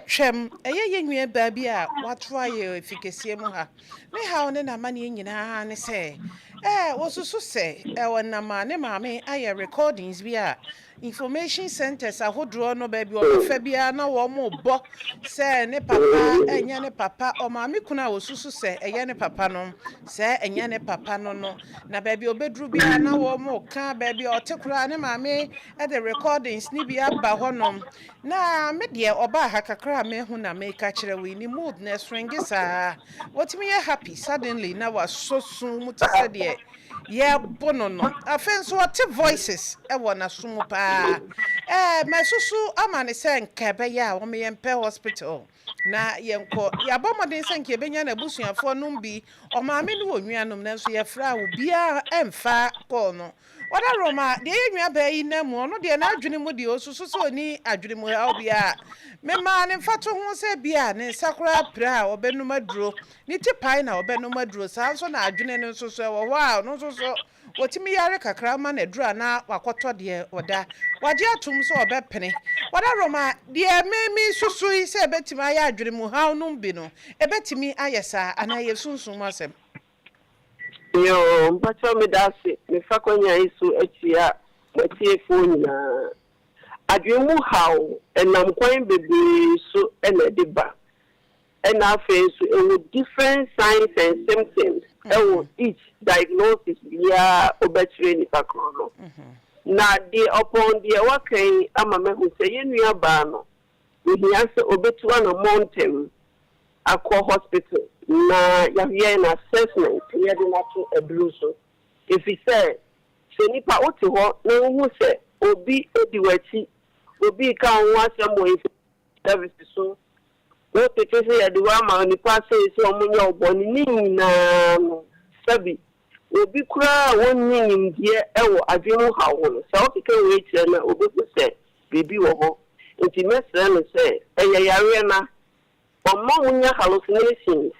atwam, ɛyɛ yɛn nua baa bi a watoa yɛn afi kɛseɛ mu ha. Ne haw ne n'amanneɛ nyinaa ne sɛ, ɛɛ wɔsusu sɛ ɔnam a ne maame ayɛ recordings bi a information centers ahodoɔ no baabi ɔbɛfa biara na wɔn bɔ sɛ ne papa ɛnyɛ ne papa, ɔmaame kunu a wɔsusu sɛ ɛyɛ ne papa no, sɛ ɛnyɛ ne papa no, na baabi a ɔbɛduru biara na wɔn ka baabi a ɔte koraa ne maame ɛde recordings ne bi aba hɔnom. Na me deɛ, ɔbaa ha kakra a mehu na meka kyerɛ wo yi, ne mood na ɛswing saa. Wɔtumi yɛ happy, suddenly na wasɔ sun mu te sɛ deɛ yɛbo no. Afei nso ɔte voices ɛwɔ n'aso mu paa. Mɛsusu ama ne sɛ nka ɛbɛyɛ a wɔn yɛn pɛ hospital na yɛnkɔ. Yɛabɔ mmɔden sɛ nka yɛbɛnya n'abusuafoɔ nom bi, ɔmaame no wɔ nuanom, nanso yɛfrɛ a obiara ɛmfa kɔɔ no. Wɔda Roma deɛ, yɛ nua baa yi nam mu, ɔno deɛ n'adwene mu deɛ osusu sɛ ɔni adwene mu haw biara. Mmaa ne mfa to ho sɛ bi a ne nsa koraa pira a, ɔbɛnum aduro, ne ti pae na ɔbɛnum aduro. Saa nso na adwene no nso so ɛwɔ hɔ a ɔno nso so wɔtumi yare kakra ma no aduro a na wakɔtɔ deɛ ɔda wagye atom sɛ ɔbɛpene. Wɔda Roma deɛ, memi susu yi sɛ ɛbɛtumi ayɛ adwene mu haw nom bi no, ɛbɛtumi ayɛ saa anaa yɛ sunsum mu asɛm? Yo, mpakyɛw, meda ase. Mefa kwanya yi so akyia matiefoɔ nyinaa. Adwene mu haw ɛnam kwan bebree so ɛna ɛde ba, ɛna afei nso ɛwɔ different signs and symptoms ɛwɔ each diagnosis biara wobɛkyerɛ nipa korɔ no. Na deɛ ɔpɔn deɛ waka yi ama mahu sɛ yɛn nua baa no ohia sɛ obetu anammɔ ntɛm akɔ hospital na yɛayɛ no assessment, yɛde no ato aduro so, ɛfiri sɛ nipa wote hɔ na wohu sɛ obi edi w'akyi, obi ka wo ho asɛm wɔ info service so, wotete sɛ yɛde wo ama nipa sɛ sɛ ɔmo nyɛ wo bɔne ne nyinaa no, sɛbi obi koraa a wɔnni nimdeɛ ɛwɔ adwene mu haw ho no, sɛ wokeka wei kyerɛ no a, obɛhu sɛ biribi wɔ hɔ. Nti mɛsrɛ no sɛ ɛyɛ yareɛ na ɔma mo nya hallucinations,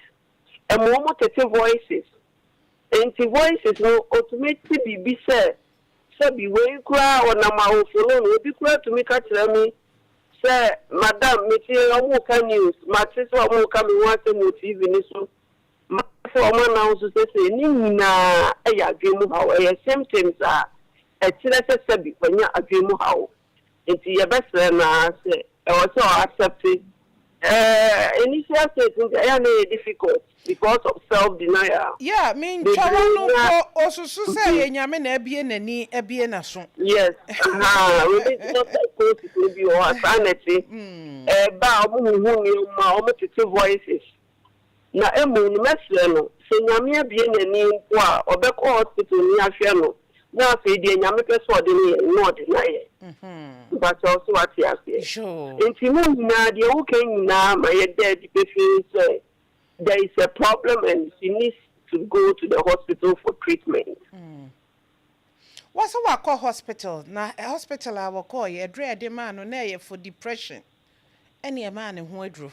ɛma ɔmo tete voices. Nti voices no, otumi te biribi sɛ sɛbi wei koraa ɔnam awofolo no, obi koraa tumi ka kyerɛ me sɛ, "Madam, mete ɔmo ka news, mate sɛ ɔmo ka me ho asɛm wɔ TV ni so, mate sɛ ɔmo announce sɛ sɛ." Ne nyinaa ɛyɛ adwene mu haw, ɛyɛ symptoms a ɛkyerɛ sɛ sɛbi wɔnya adwene mu haw. Nti yɛbɛsrɛ naa sɛ ɛwɔ sɛ ɔ accept initial state nti ɛyɛ na ɛyɛ difficult because of self denial. Yeah, mentwa wa no mpo, osusu sɛ yɛ Nyame na abie n'ani, abie n'aso. Yes, religious psychosis no bi wɔ hɔ a saa na ɛte. Ɛba a, ɔmo huhu nneɛma, ɔmo tete voices. Na emu no, mɛsrɛ no sɛ Nyame abie n'ani mpo a, ɔbɛkɔ hospital ni ahwɛ no, na afei deɛ Nyame pɛ sɛ ɔde no yɛ na ɔde no ayɛ. Mpakyɛw, so wate aseɛ? Sure. Nti mu nyinaa deɛ woka nyinaa ma yɛda adi pefee sɛ there is a problem and she needs to go to the hospital for treatment. Wɔsɛ wakɔ hospital, na hospital a wɔkɔɔ yɛ aduro a yɛde maa no na ɛyɛ for depression, ɛne ɛmaa ne ho aduro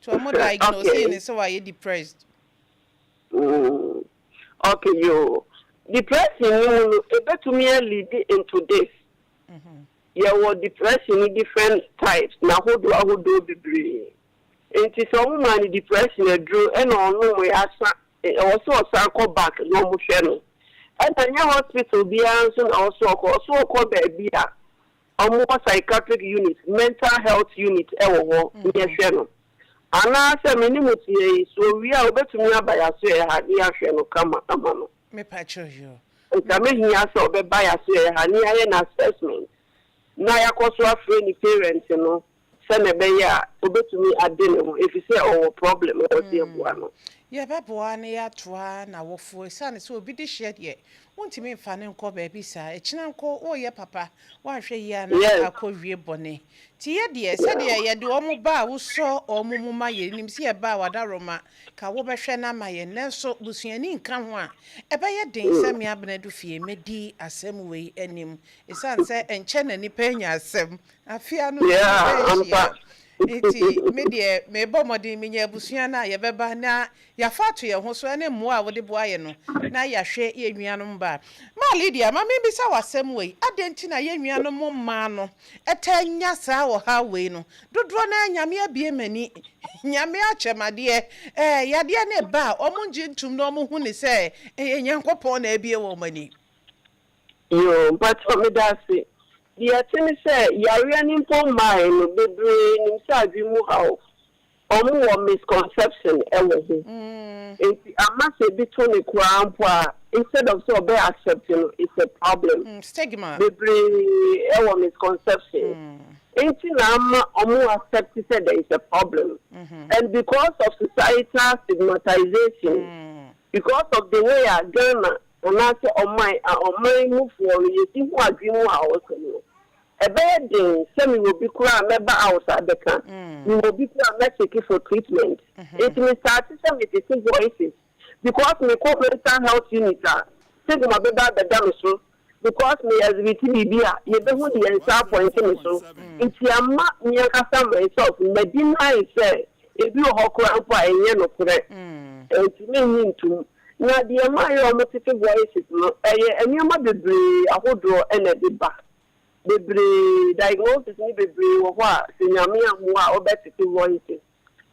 nti ɔmo diagnose ne sɛ wayɛ depressed. Okay, yo. Depression ni mu no, ebetumi lead into this. Yɛwɔ depression ni different types na ahodoɔ ahodoɔ bebree. Nti sɛ ɔmo maa no depression aduro ɛna ɔnom yɛ asa, ɛwɔ sɛ ɔsan kɔ back na ɔmo hwɛ no. Ɛna nyɛ hospital biara nso na ɔso ɔkɔ, ɔso ɔkɔ baabi a ɔmo wɔ psychiatric unit, mental health unit ɛwɔ hɔ ne yɛhwɛ no. Anaasɛ me ne mo tie yi so, owie a, obetumi aba yɛaso yɛ ha ne yɛahwɛ no kama ama no. Mepakyɛw, yo. Nka mehia sɛ ɔbɛba yɛaso yɛ ha ne yɛayɛ no assessment na yɛakɔ so afrɛ ne parent no sɛnɛ ɛbɛyɛ a obetumi ade ne ho, ɛfiri sɛ ɔwɔ problem, ɛwɔ sɛ yɛboa no. Yɛbɛboa ne yɛatoa n'awofoɔ, ɛsiane sɛ obi de hyɛ deɛ wontumi mfa ne nkɔ baabi saa. Ɛkyina nkɔ woyɛ papa, woanhwɛ yie a na akɔ wie bɔne. Nti yɛ deɛ sɛdeɛ yɛde ɔmo ba a wosɔ ɔmo mu ma yɛ nim sɛ yɛba a wadaroma ka wobɛhwɛ no ama yɛn, nanso busuani nka ho a, ɛbɛyɛ den sɛ me Abena do fie mɛdi asɛm wei anim, ɛsiane sɛ ɛnkyɛ na nipa anya asɛm afia no. Yeah, nipa ahyia. Ampa. Nti me deɛ mebɔ mmɔden menya abusua no a yɛbɛba na yɛafa ato yɛn ho so ne mmoa a wode boa yɛ no na yɛahwɛ yɛn nuanom ba. Maa Lydia, ma membisa wo asɛm wei, adɛn nti na yɛn nuanom mmaa no taa nya saa ɔhaw wei no? Dodoɔ no ara Nyame abue m'ani, Nyame akyɛ me adeɛ, ɛɛ yadeɛ no reba a wɔn ngye ntom na wɔn hu no sɛ ɛyɛ Nyankopɔn na abue wɔn ani. Yoo, mpakyɛw meda ase. Deɛ ɛte ne sɛ, yareɛ no mpo mmaeɛ no, bebree nim sɛ adwene mu haw, wɔn wɔ misconception wɔ ho. Nti ama sɛ ebi to no koraa mpo a, instead of sɛ ɔbɛ accept no, it's a problem. Stigma. Bebree wɔ misconception. Nti na ama wɔn accept sɛ there is a problem. And because of societal stigmatization, because of the way a Ghana anaasɛ ɔman a ɔman mufoɔ no yɛsi ho adwene mu a ɔsɛm no, ɛbɛyɛ den sɛ mewɔ bi koraa a mɛba out abɛka, mewɔ bi koraa a mɛ seek for treatment. Nti me start sɛ metete voices because mekɔ mental health unit a, stigma bɛba abɛda me so because me exhibit biribi a yɛbɛhu de yɛn nsa a point me so. Nti ama me ankasa myself ma deny sɛ ebi wɔ hɔ koraa mpo a ɛnyɛ nokorɛ. Nti mennye ntom. Na deɛ ɛma yɛ ɔmo tete voices no, ɛyɛ nneɛma bebree ahodoɔ ɛna ɛde ba. Bebree, diagnosis ne bebree wɔ hɔ a sɛ Nyame ammoa a wobɛtete voices.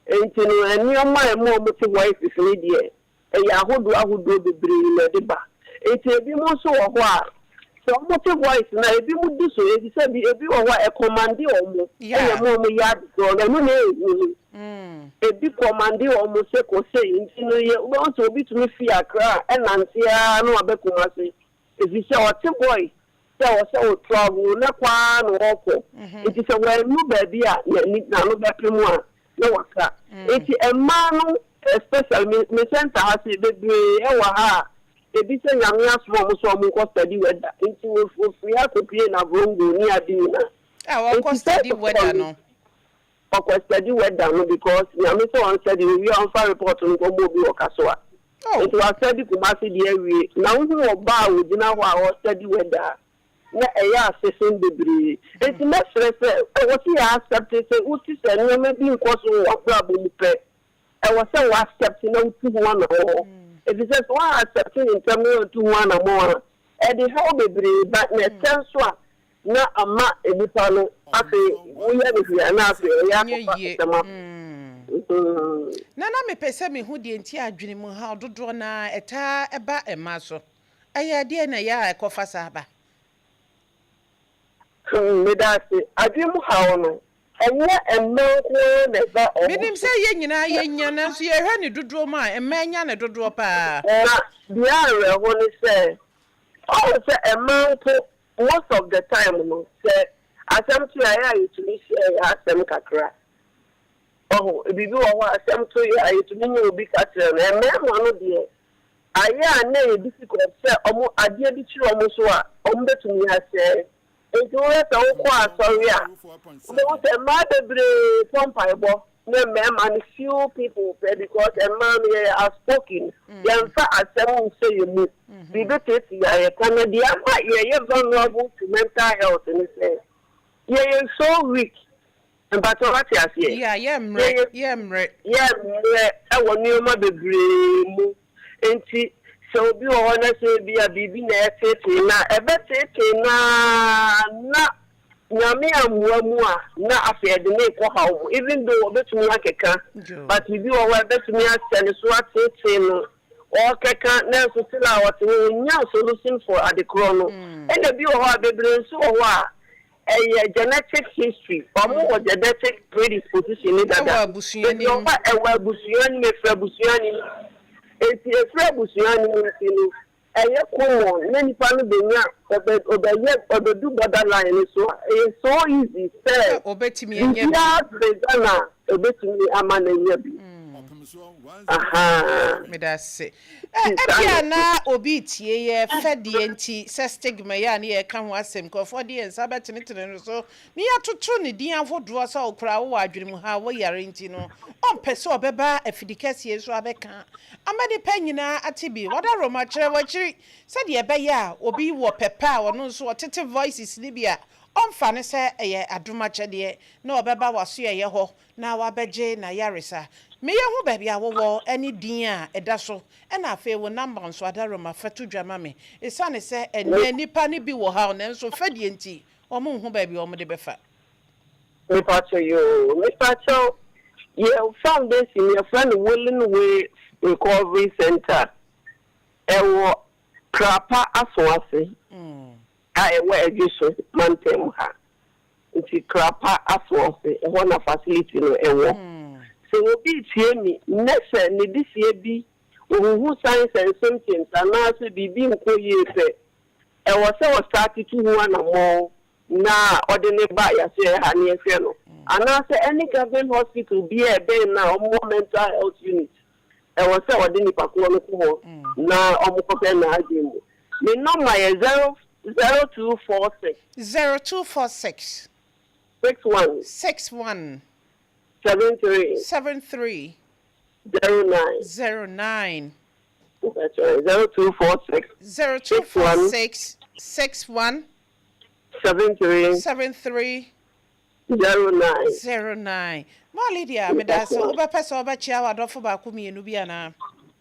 Nti no nneɛma a ɛma ɔmo te voices no deɛ, ɛyɛ ahodoɔ ahodoɔ bebree na ɛde ba. Nti ebi mo nso wɔ hɔ a sɛ ɔmo te voice na ebi mo di so, ebi sɛ bi ebi wɔ hɔ a ɛ command ɔmo ɛna ɛma ɔmo yɛ adekorɔ no, ɛno na ehu no. Ebi command ɔmo sɛ kɔ sei, nti no yɛ wobɛhu sɛ obi tumi fi Accra ɛnante ara na wabɛ Kumasi, efi sɛ ɔte voice sɛ ɔsɛ o travel na kwaa na ɔkɔ. Nti sɛ wɔanu baabi a n'ani n'ano bɛpem a na waka. Nti mmaa no especially me center ha se bebree ɛwɔ ha a ebi sɛ Nyame asoma ɔmo sɛ ɔmo nkɔ study weather, nti wofiri ha kɔpie Navrongo ne ade nyinaa. A wɔkɔ Nti study first of all weather no. Ɔkɔ study weather no because Nyame sɛ ɔn study, owie a ɔmfa report no nkɔmmɔ obi wɔ Kasoa. Nti wa study Kumasi deɛ awie na wohu ɔbaa a ogyina hɔ a ɔstudy weather a na ɛyɛ asese bebree. Nti mɛsrɛ sɛ ɛwɔ sɛ yɛ accept sɛ wote sɛ nneɛma bi nkɔ so wɔ w'abrabɔ mu pɛ, ɛwɔ sɛ wo accept na wotu ho anammɔ, ɛfiri sɛ sɛ woa accept ne ntɛm na wotu ho anammɔ a, ɛde haw bebree ba na ɛsɛ nso a na ama nipa no afei woyɛ no hwee a na afei ɛyɛ Ɛnyɛ akɔfa yie. asɛm aba. Na mepɛ sɛ mehu deɛ nti adwene mu haw dodoɔ naa ɛtaa ɛba mmaa so. Ɛyɛ adeɛ na ɛyɛ a ɛkɔfa saa ba? Meda ase. Adwene mu haw no, ɛnyɛ mmaa nko ara na ɛba ɔmo Menim so. sɛ yɛn nyinaa yɛnya, nanso yɛhwɛ ne dodoɔ mu a, mmaa nya ne dodoɔ paa. Na deɛ awerɛho ne sɛ, ɔwɔ sɛ mmaa mpo most of the time no, sɛ asɛm to yɛ a, ɛyɛ a yɛtumi hyɛ yɛ asɛm kakra. Ɔho biribi wɔ hɔ a asɛm to yɛ a yɛtumi nye obi ka kyerɛ no. Mmarima no deɛ, ayɛ a na ɛyɛ difficult sɛ ɔmo adeɛ bi kyerɛ ɔmo so a ɔmo bɛtumi ahyɛ. Nti woyɛ sɛ wokɔ asɔre a, wobɛhu sɛ mmaa bebree tɔ mpaebɔ na mmarima no few people pɛ, because mmaa no yɛyɛ outspoken, yɛmfa asɛm nhyɛ yɛ mu. Biribi tete yɛ a yɛka, na deɛ ama yɛyɛ vulnerable to mental health ne sɛ yɛyɛ so weak. Mpatɔ, wate aseɛ? Yɛ yɛ mmerɛ, yɛ mmerɛ. Yɛ mmerɛ ɛwɔ nneɛma bebree mu. Nti sɛ obi wɔ hɔ na sɛ ebi a biribi na ɛtetee na ɛbɛtetee naa na Nyame ammoa mu a, na afei ɛde ne kɔ haw mu, even though ɔbɛtumi akeka, but biribi wɔ hɔ a ɛbɛtumi ahyɛ ne so atetee no, ɔrekeka nanso still a ɔte hɔ onya solution for adekorɔ no. Ɛna bi wɔ hɔ a bebree nso wɔ hɔ a ɛyɛ genetic history, ɔmo wɔ genetic predisposition ne dada. Ɛwɔ abusua bebree wɔ nim. Hɔ a ɛwɔ abusua nim, efiri abusua nim. Eti efiri abusua nim nti no ɛyɛ common na nipa no benya ɔbɛ ɔbɛyɛ ɔbɛdu borderline no so a, ɛyɛ so easy sɛ Sɛ ɔbɛtumi anya bi. Biribiara trigger na ɛbɛtumi ama no anya bi. Aha. Meda ase. Ebia na obi tie yɛ fɛdeɛ nti sɛ stigma yɛ a ne yɛka ho asɛm, nkurɔfoɔ de yɛn nsa bɛtenetene no so ne yɛatoto ne din ahodoɔ sɛ wokora wowɔ adwene mu ha woyare, nti no ɔmpɛ sɛ ɔbɛba afidi kɛseɛ so abɛka ama nipa nyinaa ate bi. Wɔda Roma kyerɛ w'akyiri sɛdeɛ ɛbɛyɛ a obi wɔ pɛpɛ a ɔno nso ɔtete voices ne bi a. Ɔmfa no sɛ ɛyɛ adom akyɛdeɛ na ɔbɛba w'asoɛeɛ hɔ na wabɛgye n'ayaresa. Meyɛ hu baabi a wowɔ ne din a ɛda so ɛna afei wo number nso adaworoma fa to dwa ma me. Esiane sɛ ɛnnɛ nnipa no bi wɔ ha nanso fɛdeɛ nti wɔn nhu baabi a wɔde bɛfa. Mepakyɛw yoo, mepakyɛw yɛ foundation yɛfrɛ no Willing Way Recovery Center ɛwɔ Krapa Asoase a ɛwɔ Adweso mantam ha. Nti Krapa Asoase ɛhɔ na facility no ɛwɔ. Sɛ obi tie mi nnɛ sɛ ne desie bi ohuhu signs and symptoms anaasɛ biribi nkɔ yie pɛ, ɛwɔ sɛ ɔstart tu ho anammɔn na ɔde ne ba yɛahyɛ ha ne yɛhwɛ no, anaasɛ any government hospital bi a ɛbɛn na ɔmo mental health unit, ɛwɔ sɛ ɔde nipa korɔ no kɔ hɔ na ɔmo kɔhwɛ n'adwene mu. Ne number yɛ 0246. 0246. 61. 61. 73. 73. 09. 09. 0246. 0246 61. 73. 73. 09. 09. Ma Lydia, meda sɛ wobɛpɛ sɛ wobɛkyia w'adɔfo baako mmienu bi anaa?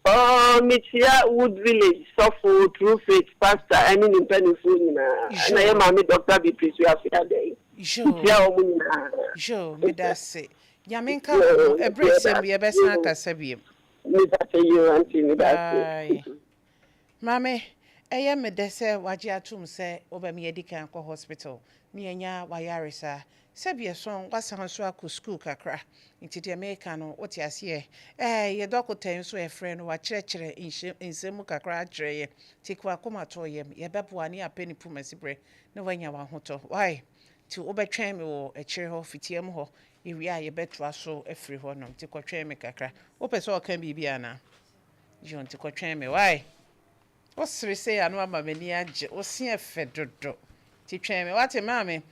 Oh, mekyia Wood Village sɔfo True Faith pastor ɛne ne mpanimfoɔ nyinaa. Ɛna yɛ maame Dr. Beatrice Afiadɛ. Mekyia wɔn nyinaa. Yo, meda ase. Nyame nka wo ho. Ɛberɛ sɛm yɛbɛsan akasa biom. Meda ase yoo, aunty, meda Bye. ase. Maame, ɛyɛ me dɛ sɛ wagye atom sɛ wobɛma yɛdi kan kɔ hospital na yɛnya wayaresa. Sɛbi ɛso wasan so akɔ school kakra. Nti deɛ meka no wote aseɛ. Yɛ dɔkota yi nso yɛfrɛ no wakyerɛkyerɛ nhyɛ nsɛm mu kakra akyerɛ yɛ. Nti kɔ akoma tɔ yam, yɛbɛboa ne apɛ ne puma siberɛ na wanya w'ahotɔ. Why? Nti wobɛtwɛn me wɔ akyire hɔ, fitia mu hɔ. Yɛwie a yɛbɛtoa so afiri hɔ nom. Nti kɔtwɛn me kakra. Wopɛ sɛ ɔka biribi anaa? Yo, nti kɔtwɛn me. Why? Wosere sɛ ano ama m'ani agye. Wo se ɛfɛ dodo. Nti twɛn me. Wate maame?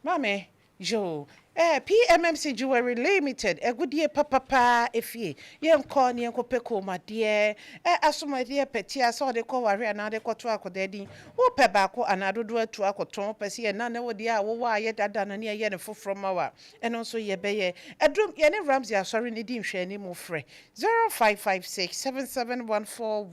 Maame, yo, PMMC Jewelry Limited, agudie papapa efie. Yɛnkɔ ne yɛnkɔpɛ kɔnmuadeɛ, asomadeɛ pɛtia sɛ ɔde kɔ ware anaa ɔde kɔto akɔdaa din. Wopɛ baako anaa dodoɔ atu akɔtɔn, wopɛ sɛ yɛna ne wo deɛ a wowɔ a yɛ dada no ne yɛyɛ ne foforɔ ma wo a, ɛno nso yɛbɛyɛ. Ɛdum, yɛne Ramsey Asɔre ne di nhwɛanimu frɛ 0556 7714.